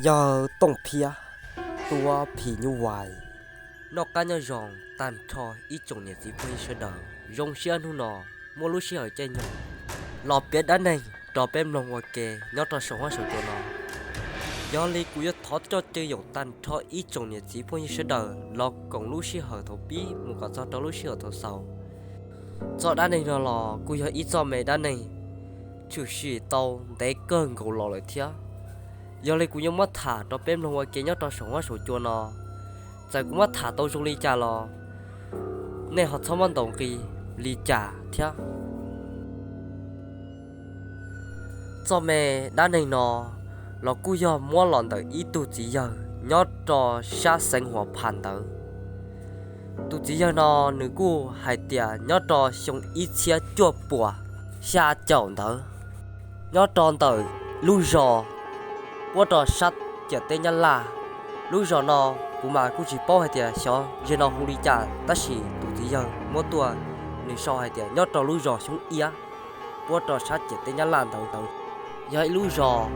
Yawg Tooj Phiab tua phim nyuj vais. Noj qab nyob zoo tag nrho ib tsoom niam txiv phooj ywg sawv daws. Zoo siab hnub no muaj lub sij hawm caij nyoog los piav dab neeg rau peb mloog ua ke nyob rau saum huab saum cua no. Yog li kuv yuav thov coj caw yaum tag nrho ib tsoom niam txiv phooj ywg sawv daws los koom lub sij hawm thaum pib mus kom txog rau lub sij hawm thaum xaus. Txoj dab neeg no los kuj yog ib txoj me dab neeg tshwm sim tau ntev kawg nkaus los lawm thiab. Yog li kuv yuav muab tham rau peb mloog ua ke nyob rau saum huab saum cua no. Txawm kuv muab tham tau zoo li cas los nej ho txhob muab ntaus nqi li cas thiab. Txoj me dab neeg no los kuj yog muab los ntawm ib tug txiv yawg nyob rau sab xeev Huas Phas ntawd. Tus txiv yawg no nws kuj hais tias nyob rau xyoo ib txhiab cuaj puas xya caum ntawd, nyob rau ntawm lub zos puab rau sab ciam teb Nyab Laj. Lub zos no kuv mas kuj tsis paub hais tias xyov ze no hu li cas, tab sis tus txiv yawg muab tuaj, nws sau hais tias nyob rau lub zos Xyoob Iab puab rau sab ciam teb Nyab Laj ntawd ntawd. Yog ib lub zos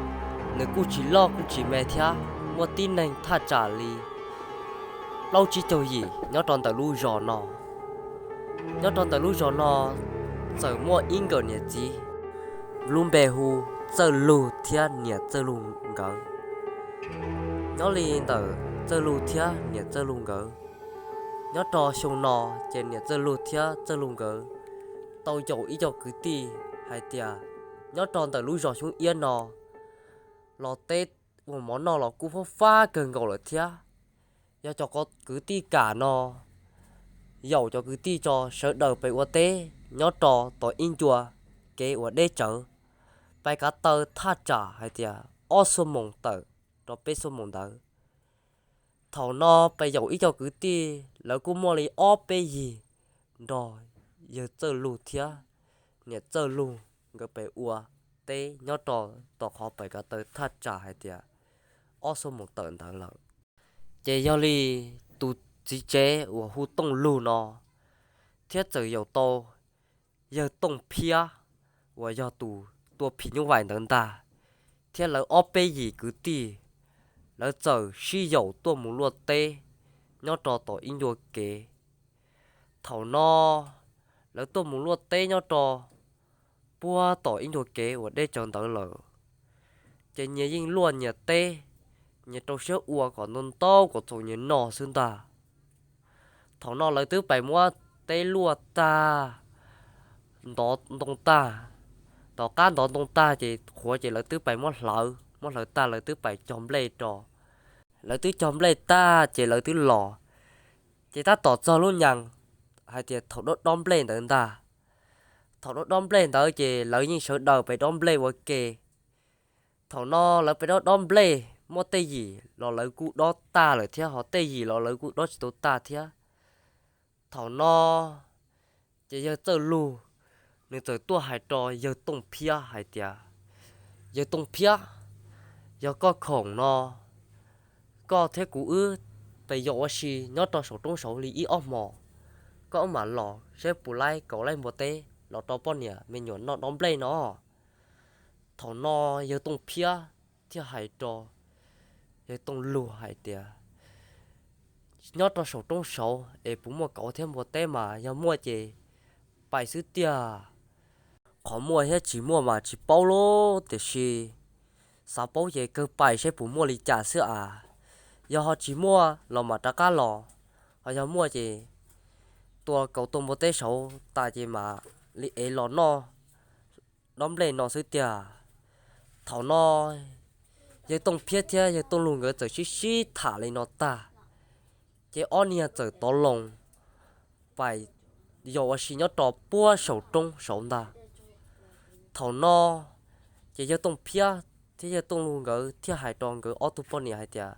nws kuj tsis loj kuj tsis me thiab, muaj tib neeg thaj tsam li plaub tsib caug yim nyob rau ntawm lub zos no. Nyob rau ntawm lub zos no txawm muaj ib nkawm niam txiv, lub npe hu Txawj Lug thiab niam Txawj Lug nkawd. Nyob li ntawm Txawj Lug thiab niam Txawj Lug nkawd, nyob rau xyoo no ces niam Txawj Lug thiab Txawj Lug nkawd tau yaum ib co kwv tij hais tias nyob rau ntawm lub zos Xyoob Iab no los teb ua mov noj los kuj fab fab kawg nkaus lawm thiab. Yog cov kwv tij kam no yaum cov kwv tij tso sawv daws pem ua teb nyob rau tom ib ncua kev uas deb tsawv, pais kav taw thaj tsam hais tias ob xuab moos tawm rau peb xuab moos ntawd. Thaum no pais yaum ib co kwv tij, lawv kuj muaj li ob peb yig nrog yawg Txawj Lug thiab niam Txawj Lug nkawd pem ua teb nyob rau tom qhov pais kav taw thaj tsam hais tias ob xuab moos tawm ntawd lawm. Ces yog li tus txiv tsev uas hu Tooj Lug no thiab txawm yaum tau yawg Tooj Phiab uas yog tus tua phim nyuj vais ntawd ntag, thiab lawv ob peb yim kwv tij, lawv txawm sib yaum tuaj mus luaj teb nyob rau tom ib ncua kev. Thaum no lawv tuaj mus luaj teb nyob rau puag tom ib ncua kev uas deb tsawv ntawd lawm, ces nyias yeej luaj nyias teb, nyias rau siab ua kom ntau ntau kom txaus nyias noj xwb ntag. Thaum no lawv twb pais muab teb luaj tag, ntov ntoo tag. Tom qab ntov ntoo tag ces qhuav ces lawv twb pais muab hlawv, muab hlawv tag lawv twb pais cog nplej rau. Lawv twb cog nplej tag ces lawv twb los, ces tab tom txog lub nyaas hais tias thaum dob dob nplej ntawd ntag. Thaum dob dob nplej ntawd ces lawv yeej sawv daws pais dob nplej ua ke. Thaum no lawv pais dob dob nplej, muaj tej yim los lawv kuj dob tag lawm thiab, ho tej yim los lawv kuj dob tsis tau tag thiab. Thaum no ces yawg Txawj Lug nws txawm tuaj hais rau yawg Tooj Phiab hais tias, Yawg Tooj Phiab, yog koj khoom no, koj thiab kuv wb pais yos ua si nyob rau saum roob saud li ib ob hmos, koj wb mam los saib puas laib kauv laib npua teb los rau poj niam me nyuam noj dob nplej no. Thaum no yawg Tooj Phiab thiaj hais rau yawg Tooj Lug hais tias, Nyob rau saum roob saud es puas muaj kauv thiab npua teb mas yog muaj ces pais xwb tiag. Qhov muaj thiab tsis muaj mas tsis paub lauj, tiam sis xav paub ces kawg pais saib puas muaj li cas xwb as. Yog ho tsis muaj los mam rov qab los, ho yog muaj ces tua kauv tua npua teb saud tas ces mam li ev los noj dob nplej no xwb tiag. Thaum no yawg Tooj Phiab thiab yawg Tooj Lug nkawd txawm sib sib tham li no tag, ces ob niag txawm tov loo pais yos ua si nyob rau puag saum roob saud ntag. Thaum no ces yawg Tooj Phiab thiab yawg Tooj Lug nkawd thiaj hais rau nkawd ob tug poj niam hais tias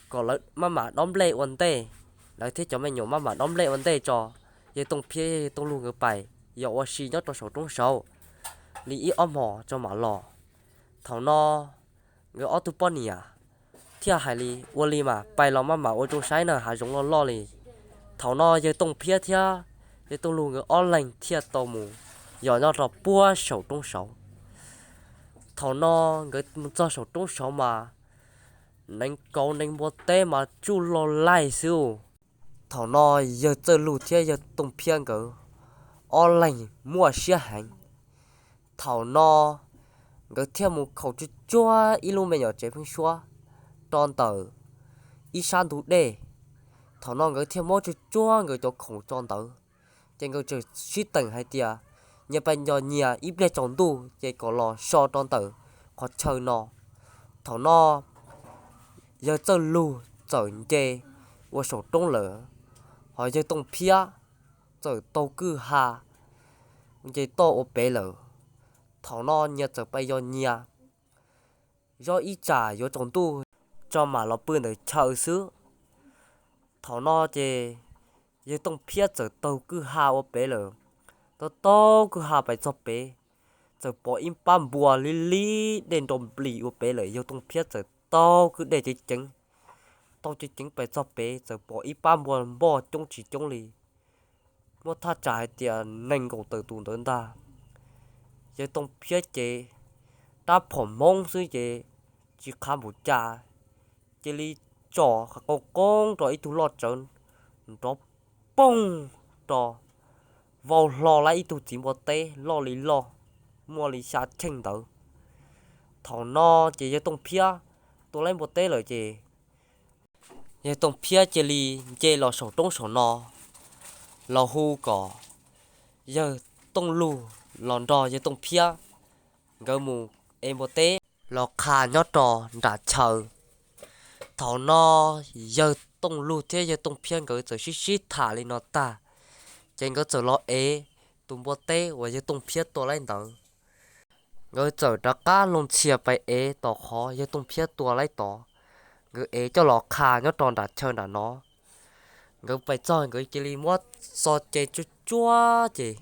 kom lawv maj mam dob nplej ua ntej, lawv thiab cov me nyuam maj mam dob nplej ua ntej tso, yawg Tooj Phiab yawg Tooj Lug nkawd pais yos ua si nyob rau saum roob saud li ib ob hmos tso mam los. Thaum no nkawd ob tug poj niam thiaj hais li, Ua li mas pais los maj mam ua zoo saib na, hav zoov loj loj li. Thaum no yawg Tooj Phiab thiab yawg Tooj Lug nkawd ob leeg thiaj tau mus yos nyob rau puag saum roob saud. Thaum no nkawd mus txog saum roob saud mas nees kauv nees npua teb mas tsuj log laig xwb. Thaum no yawg Txawj Lug thiab yawg Tooj Phiab nkawd ob leeg muaj siab heev. Thaum no nkawd thiaj mus khaum tsuj tsuag ib lub me nyuam tsev pheeb suab rau ntawm ib sab ntug dej. Thaum no nkawd thiaj muab tsuj tsuag nkawd cov khoom tso ntawd, ces nkawd txawm sib teem hais tias nyias pais nco nyias ib pliag tsaus ntuj ces kom los so rau ntawm qhov chaw no. Thaum no yawg Txawj Lug txawm nce ua saum roob lawm, ho yawg Tooj Phiab txawm taug kwj ha nce toj ua pem lawm. Thaum no nyias txawm pais yos nyias, zoj ib tsam yuav tsaus ntuj tso mam los pw ntawm chaw xwb. Thaum no ces yawg Tooj Phiab txawm taug kwj ha ua pem lawm. Taug taug kwj ha pais txog pem, txawm pom ib pab npua li li dej nro nplis ua pem lawm. Yawg Tooj Phiab txawm taug kwj dej ceev ceev, taug ceev ceev pais txog pem txawm pom ib pab npua npoj coob tsis coob li, muaj thaj tsam hais tias nees nkaum tawm tus ntawd ntag. Yawg Tooj Phiab ces rab phom Hmoob xwb ces tsis qhav npaum cas, cia li tsom qhov qoob qoob rau ib tug loj tsawv nrov poog rau, vau hlo lawm ib tug txiv npua teb loj li loj, muaj li xya cheej ntawd. Thaum no ces yawg Tooj Phiab tua lawm npua teb lawm ces yawg Tooj Phiab cia li nce los saum roob saum no los hu kom yawg Tooj Lug los nrog yawg Tooj Phiab nkawd mus ev npua teb los qha nyob rau nram chaw. Thaum no yawg Tooj Lug thiab yawg Tooj Phiab nkawd txawm sib sib tham li no tag, ces nkawd txawm los ev tus npua teb uas yawg Tooj Phiab tua lawm ntawd. Nkawd txawm rov qab loo ntxhias pais ev tom qhov yawg Tooj Phiab tua lawm tod. Nkawd ev coj los qha nyob rau nram chaw nram no. Nkawd pais txog nkawd cia li muab txo ce tsuj tsuag ces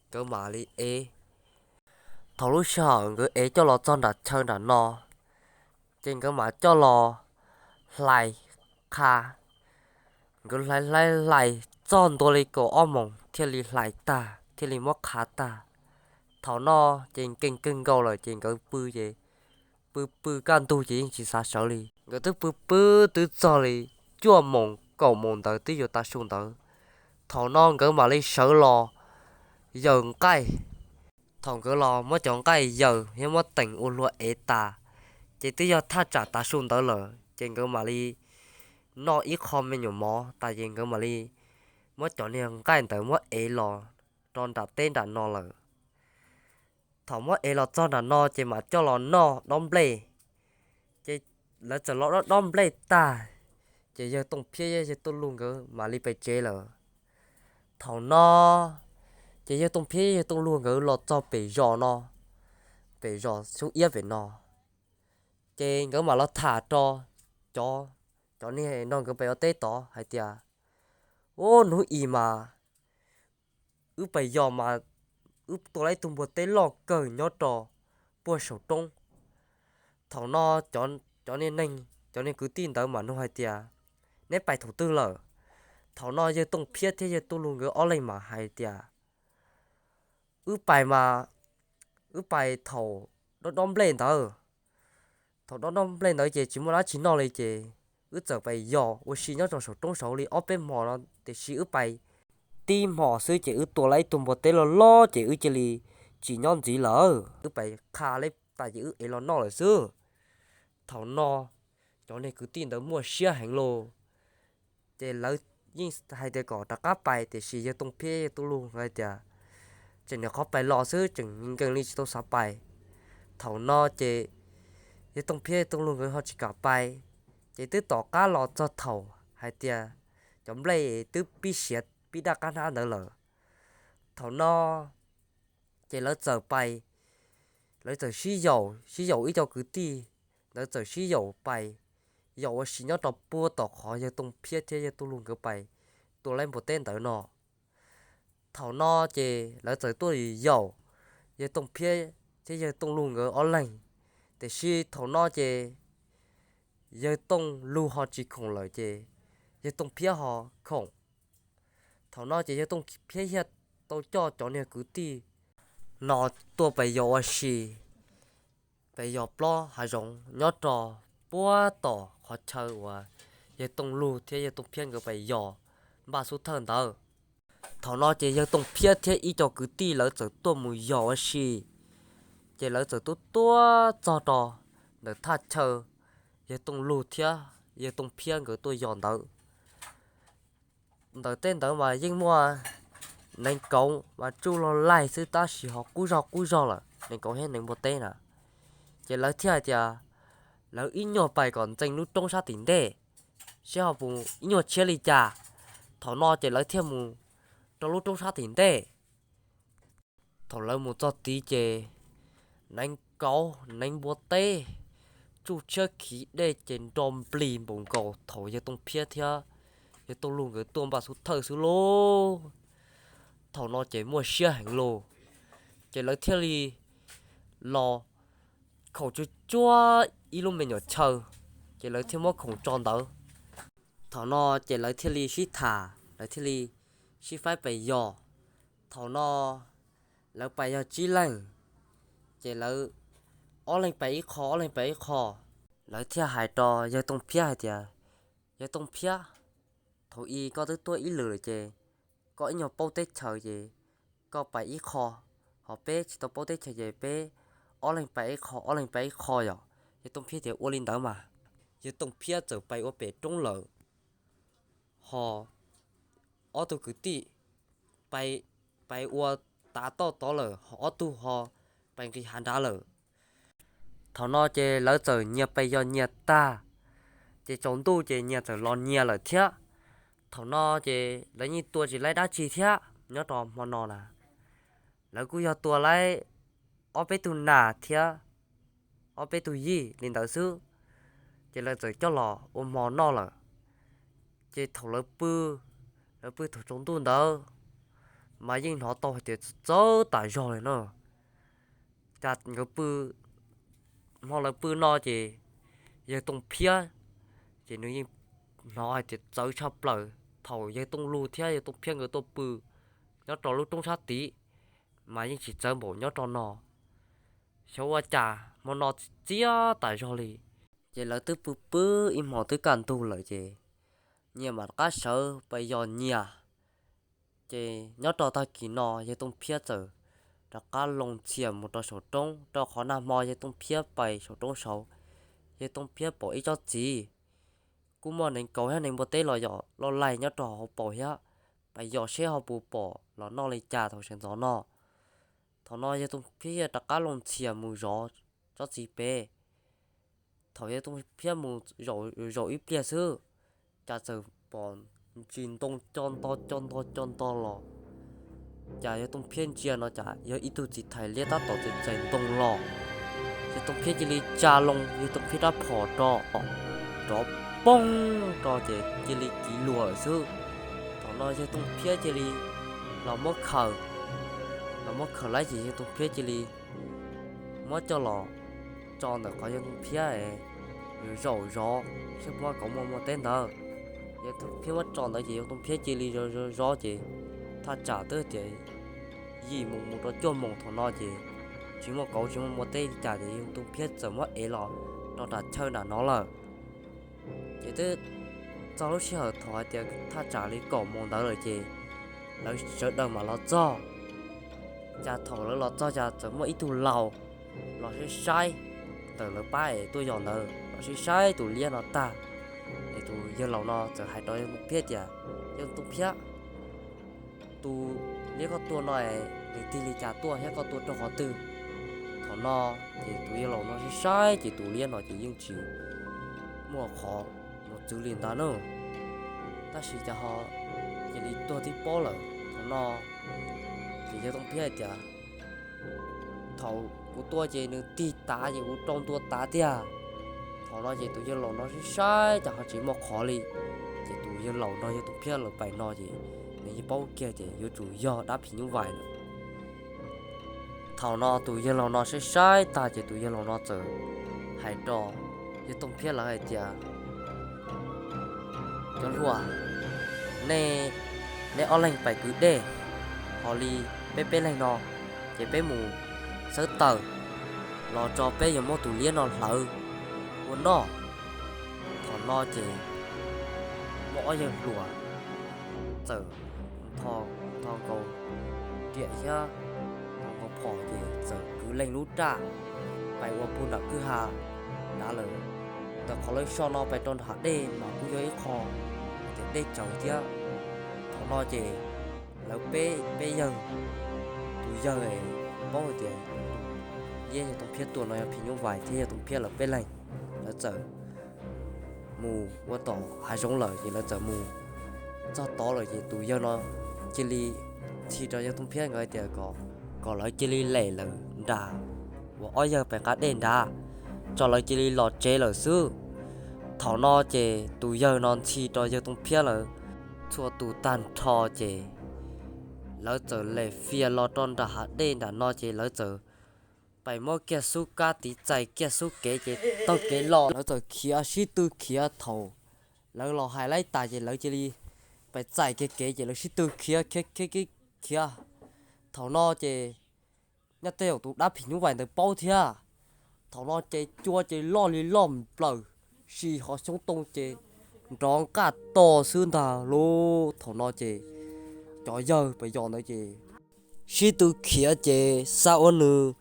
nkawd mam li ev. Thaum lub sij hawm nkawd ev coj los txog nram chaw nram no, ces nkawd mam coj los hlais qha. Nkawd hlais hlais hlais txog ntua li kaum ob moos thiaj li hlais tag thiaj li muab qha tag. Thaum no ces nkees kawg nkaus lawm ces nkawd pw ces pw pw kaj ntug ces yeej tsis xav sawv li. Nkawd twb pw pw twb txog li cuaj moos kaum moos ntawd twb yuav tav su ntawd. Thaum no nkawd mam li sawv los yaws nqaij. Thaum nkawd los muab cov nqaij yaws thiab muab teem ua hlua ev tas, ces twb yog thaj tsam tav su ntawd lawm ces nkawd mam li noj ib qho me nyuam mov tas ces nkawd mam li muab cov niag nqaij ntawd muab ev los rau nram teb nram no lawm. Thaum muab ev los txog nram no ces mam coj los noj dob nplej. Ces lawv txawm los dob dob nplej tag, ces yawg Tooj Phiab yawg Tooj Lug nkawd mam li pem tsev lawm. Thaum no ces yawg Tooj Phiab yawg Tooj Lug nkawd los txog pem zos no, pem zos xyoob iab pem no, ces nkawd mam los tham rau cov, cov niag nrog nkawd pem ua teb tod hais tias, Ub, hnub i mas wb pais yos mas wb tua lawm ib tug npua teb loj kawg nyob rau puag saum roob. Thaum no cov niag neeg, cov niag kwv tij ntawd mam nug hais tias, Neb pais thaum twg lawm? Thaum no yawg Tooj Phiab thiab yawg Tooj Lug nkawd ob leeg mam hais tias, Wb pais mas wb pais thaum dob dob nplej ntawd. Thaum dob dob nplej ntawd ces tsis muaj dab tsi noj li ces wb txawm pais yos ua si nyob rau saum roob saud li ob peb hmo no, tiam sis wb pais tib hmo xwb ces wb tua lawm ib tug npua teb loj loj ces wb cia li tsis nyob ntxiv lawm. Wb pais qha lawm tas ces wb ev los noj lawm xwb. Thaum no cov niag kwv tij ntawd muaj siab heev lauj, ces lawv yeej hais tias kom rov qab pais, tiam sis yawg Tooj Phiab yawg Tooj Lug hais tias, Tseem nyuam qhuav pais los xwb, tseem nkees li tsis tau xav pais. Thaum no ces yawg Tooj Phiab yawg Tooj Lug nkawd ho tsis kam pais, ces twb tom qab los txog thaum hais tias cov nplej twb pib siav pib daj qab hnab ntawd lawm. Thaum no ces lawv txawm pais, lawv txawm sib yaum, sib yaum ib co kwv tij ntawd txawm sib yaum pais, yaum ua si nyob rau puag tom qhov yawg Tooj Phiab thiab yawg Tooj Lug nkawd pais tua lawm npua teb ntawd no. Thaum no ces lawv txawm tuaj yaum yawg Tooj Phiab thiab yawg Tooj Lug nkawd ob leeg, tiam sis thaum no ces yawg Tooj Lug ho tsis khoom lawm ces yawg Tooj Phiab ho khoom. Thaum no ces yawg Tooj Phiab thiaj tau coj cov niag kwv tij no tuaj pais yos ua si, pais yos plob hav zoov nyob rau puag tom qhov chaw uas yawg Tooj Lug thiab yawg Tooj Phiab nkawd pais yos npaj xub thawj ntawd. Thaum no ces yawg Tooj Phiab thiab ib co kwv tij lawv txawm tuaj mus yos ua si, ces lawv txawm tuaj tuaj txog rau ntawm thaj chaw yawg Tooj Lug thiab yawg Tooj Phiab nkawd tuaj yos ntawd. Ntawm tej ntawd mas yeej muaj neev kauv mas tsuj log laig xwb tab sis ho qub zog qub zog lawm, neev kauv thiab neev npua teb na. Ces lawv thiaj hais tias lawv ib nyuag pais kom ntxees lub roob sab tim ntej, seb ho puas ib nyuag tshiab li cas. Thaum no ces lawv thiaj mus rau lub roob sab tim ntej. Thaum lawv mus txog tid ces neev kauv neev npua teb tsuj tshiab khiv dej ces nro nplig npaum nkaus thaum yawg Tooj Phiab thiab yawg Tooj Lug nkawd tuaj npaj xub thawj xwb lauj. Thaum no ces muaj siab heev lauj, ces lawv thiaj li los khoom tsuag tsuag ib lub me nyuam chaw, ces lawv thiaj muab khoom tso ntawd. Thaum no ces lawv thiaj li sib tham, lawv thiaj li sib faib pais yos. Thaum no lawv pais yog tsib leeg, ces lawv ob leeg pais ib qho, ob leeg pais ib qho. Lawv thiaj hais rau yawg Tooj Phiab hais tias, yawg Tooj Phiab, thaum ub koj twb tuaj ib lwm lawm ces koj ib nyuag paub teb chaws ces koj pais ib qho, ho peb tsis tau paub teb chaws ces peb ob leeg pais ib qho, ob leeg pais ib qho yom. Yawg Tooj Phiab tias ua li ntawd mas. Yawg Tooj Phiab txawm pais ua pem roob lawm, ho ob tug kwv tij pais, pais ua tav toj tod lawm, ho ob tug ho pais nqis hav nrad lawm. Thaum no ces lawv txawm nyias pais yos nyias tag, ces tsaus ntuj ces nyias txawm los nyias lawm thiab. Thaum no ces lawv yeej tua tsis laib dab tsi thiab nyob rau hmo no na. Lawv kuj yog tua laib ob peb tug nas thiab ob peb tug yij li ntawd xwb, ces lawv txawm coj los ua hmo noj lawm. Ces thaum lawv pw, lawv pw thaum tsaus ntuj ntawd mas yeej hnov tau hais tias txawv tas zog li no. Cas nkawd pw, hmo lawv pw no ces yawg Tooj Phiab ces nws yeej hnov hais tias txawv tshaj plaws. Thaum yawg Tooj Lug thiab yawg Tooj Phiab nkawd tuaj pw nyob rau lub roob sab tid mas yeej tsis txawv npaum nyob rau no. Xyov ua cas hmo no txias tas zog li. Ces lawv twb pw pw ib hmos twb kaj ntug lawm ces nyias mam rov qab sawv pais yos nyias. Ces nyob rau tag kis no yawg Tooj Phiab txawm rov qab loo ntxhias mus rau saum roob, rau qhov nag hmo yawg Tooj Phiab pais saum roob saud, yawg Tooj Phiab pom ib tsob txiv kuj muaj neev kauv thiab neev npua teb los yog loj laig nyob rau hauv paus thiab, pais yos seb ho puas pom los noj li cas thaum sawv ntxov no. Thaum no yawg Tooj Phiab thiaj rov qab loo ntxhias mus zov tsob txiv pem. Thaum yawg Tooj Phiab mus zaum ib pliag xwb, cas txawm pom ntsis ntoo co nto co nto co nto los. Cas yawg Tooj Phiab ntsia no cas yog ib tug txiv thais liab tab tom txais txais ntoo los. Yawg Tooj Phiab cia li tsa loo yawg Tooj Phiab rab phom rau, rov poob rau ces cia li kiv luag lawm xwb. Thaum no yawg Tooj Phiab cia li los muab khaws, los muab khaws lawm ces yawg Tooj Phiab cia li muab coj los tso ntawm qhov yawg Tooj Phiab zaum zov seb puas muaj kauv muaj npua teb ntawd. Yawg Tooj Phiab muab tso ntawd ces yawg Tooj Phiab cia li zov zov zov ces thaj tsam twb tias yim moos mus rau cuaj moos thaum no ces tsis muaj kauv tsis muaj npua teb li cas ces yawg Tooj Phiab txawm muab ev los rau nram chaw nram no lawm. Ces twb txog lub sij hawm thaum hais tias thaj tsam li kaum moos ntawd lawm ces lawv sawv daws mam los txog. Cas thaum lawv los txog cas txawm muaj ib tug laus los saib saib ntawm lawv pab es tuaj yos ntawd los saib saib tus liab no tag, es tus yawg laus no txawm hais rau yawg Tooj Phiab tias, yawg Tooj Phiab, tus liab koj tua no es nws tig li cas tuaj thiab koj tua rau qhov twg? Thaum no ces tus yawg laus no saib saib ces tus liab no ces yeej tsis muaj qhov mus txwv li ntawd na, tab sis cas ho cia li tuag tib pob lawm. Thaum no ces yawg Tooj Phiab hais tias, thaum kuv tua ces nws tig tav ces kuv rau ntua tav tiag. Thaum no ces tus yawg laus no saib saib cas ho tsis muaj qhov li, ces tus yawg laus no yawg Tooj Phiab lawv pais no ces nws yeej paub kiag tias yuav tsum yog dab phim nyuj vais lawm. Thaum no tus yawg laus no saib saib tag ces tus yawg laus no txawm hais rau yawg Tooj Phiab lawv hais tias, cov hluas, nej, neb ob leeg pais kwv dej, ho li peb peb leeg no ces peb mus xawb taws los tso peb yuav muab tus liab no hlawv ua noj. Thaum No ces muaj ob yawg hluas txawm nto nkaus riam thiab nto nkaus phom ces txawm kwv leej lub raj pais ua puag nram kwj ha nrad lawm. Ntawm qhov lawv so no pais rau nram hav dej mas kuj yog ib qho tias dej tsawv thiab. Thaum no ces lawv peb peb yawg, tus yawg paub hais tias Liab yawg Tooj Phiab tua no yog phim nyuj vais thiab yawg Tooj Phiab lawv peb leeg, lawv txawm mus ua tom hav zoov lawm ces lawv txawm mus txog tod lawm ces tus yawg no cia li ntxhi rau yawg Tooj Phiab nkawd hais tias kom, kom lawv cia li lem lawm nram uas ob yawg pem qab dej nrad, tso lawv cia li los tsev lawm xwb. Thaum no ces tus yawg no ntxhi rau yawg Tooj Phiab lawv txhua tus tag nrho ces lawv txawm lem fias los rau nram hav dej nram no ces lawv txawm pais muab kiag xub kab tiv txais kiag xub kev ces taug kev los. Lawv txawm khiav sib tw khiav, thaum lawv los hais laib tas ces lawv cia li pais txais kiag kev ces lawv sib tw khiav khiav khiav khiav. Thaum no ces nyob tej zaum tus dab phim nyuj vais ntawd paub thiab. Thaum no ces cua ces loj li loj nplaws, si hov xyoob tooj ces nrov nqaj to xwb ntag lauj. Thaum no ces cov yawg pes yos ntawd ces sib tw khiav ces xav ua nws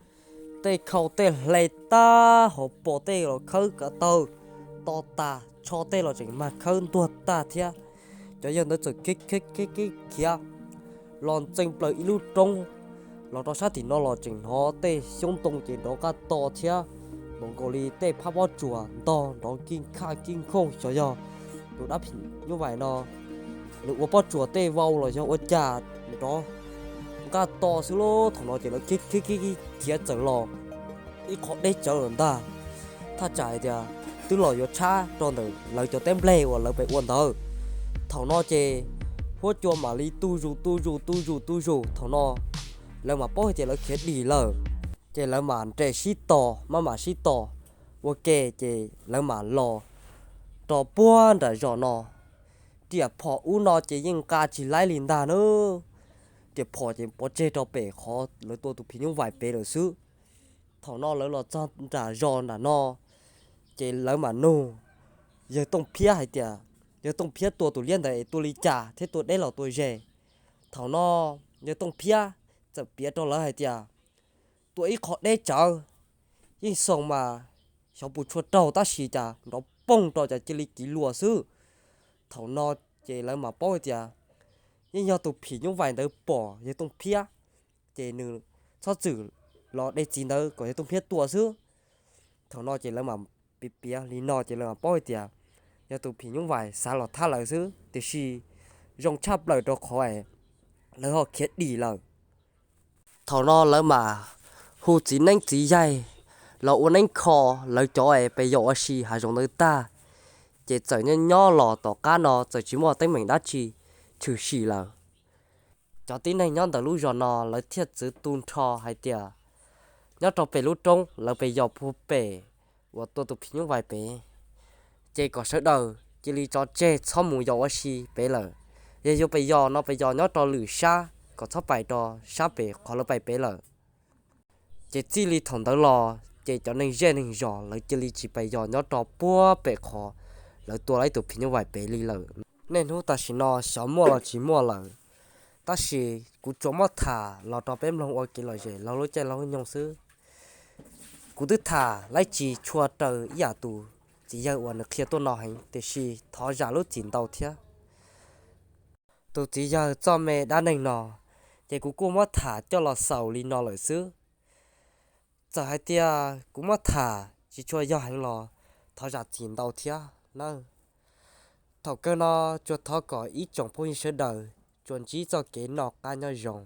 tej khau tej hle tag hov pom tej los khawb kav tawg to tas, tsho tej los tseem mag khawb ntuag tag thiab. Cov yawg ntawd txawm khiav khiav khiav khiav los ntxeev plaws ib lub roob los rau sab tim no los tseem hnov tej xyoob ntoo ces nrov nqaj to thiab, npaum nkaus li tej phab pob tsuas ntog nrov kij khaj kij nkhooj. Xyov yog tus dab phim nyuj vais no nws ua pob tsuas tej vau los yog ua cas nrov nqaj to xwb lauj. Thaum no ces lawv khiav khiav khiav khiav txawm los ib qho deb tsawv lawm ntag. Thaj tsam hais tias twb los yuav tshab rau ntawm lawv cov teb nplej uas lawv pem ua ntawd. Thaum no ces huab cua mam li tu zus tu zus tu zus tu zus. Thaum no lawv mam paub hais tias lawv khiav dim lawm, ces lawv mam nres sib tos maj mam sib tos ua ke ces lawv mam los rau puag nram zos no. Riam phom ub no ces yeej nqa tsis laib li ntag na. Riam phom ces pov tseg rau pem qhov lawv tua tus phim nyuj vais pem lawm xwb. Thaum no lawv los txog nram zos nram no, ces lawv mam nug yawg Tooj Phiab hais tias, yawg Tooj Phiab tua tus liab ntawd es tua li cas thiab tua deb los tua ze? Thaum no yawg Tooj Phiab txawm piav rau lawv hais tias, tua ib qho deb tsawv, yeej xoo mas xyov puas tshua raug tab sis cas nrov poog rau cas cia li kiv luas xwb. Thaum no ces lawv mam paub hais tias yeej yog tus phim nyuj vais ntawd pom yawg Tooj Phiab, ces nws txhob txwm los de txiv ntawd kom yawg Tooj Phiab tua xwb. Thaum no ces lawv mam piav piav li no ces lawv mam paub hais tias yog tus phim nyuj vais xav los thab lawv xwb, tiam sis zoo tshaj plaws rau qhov lawv ho khiav dim lawm. Thaum no lawv mam hu txiv neeb txiv yaig los ua neeb kho lawv cov es pes yos ua si hav zoov ntawd tag, ces txawm nyob nyob los tom qab no txawm tsis muaj teeb meem dab tsi tshwm sim lawm. Cov tib neeg nyob ntawm lub zos no lawv thiaj txwv tu nrho hais tias nyob rau pem lub roob lawv pes yos puag pem uas tua tus phim nyuj vais pem, ces kom sawv daws cia li tso tseg txhob mus yos ua si pem lawm. Yog yuav pes yos no pes yos nyob rau lwm sab kom txhob pais rau sab pem qhov lawv pais pem lawm. Ces txij li thaum ntawd los ces cov neeg zej neeg zos lawv cia li tsis pais yos nyob rau puag pem qhov lawv tua lawv tus phim nyuj vais pem li lawm. Niaj hnub tam sim no xyov muaj los tsis muaj lawm, tab sis kuv tsuas muab tham los rau peb mloog ua kev lom zem laug lub caij laug lub nyoog xwb. Kuv twb tham laib tsis tshua raws ib yam tus txiv yawg uas nws qhia tuaj no heev, tiam sis thov zam lub txim ntau thiab. Tus txiv yawg txoj me dab neeg no, ces kuv kuj muab tham coj los xaus li no lawm xwb. Txawm hais tias kuv muab tham tsis tshua yog heev los thov zam txim ntau thiab nawb. Thaum kawg no tsuas thov kom ib tsoom phooj ywg sawv daws tsuas ntsib txoj kev noj qab nyob zoo.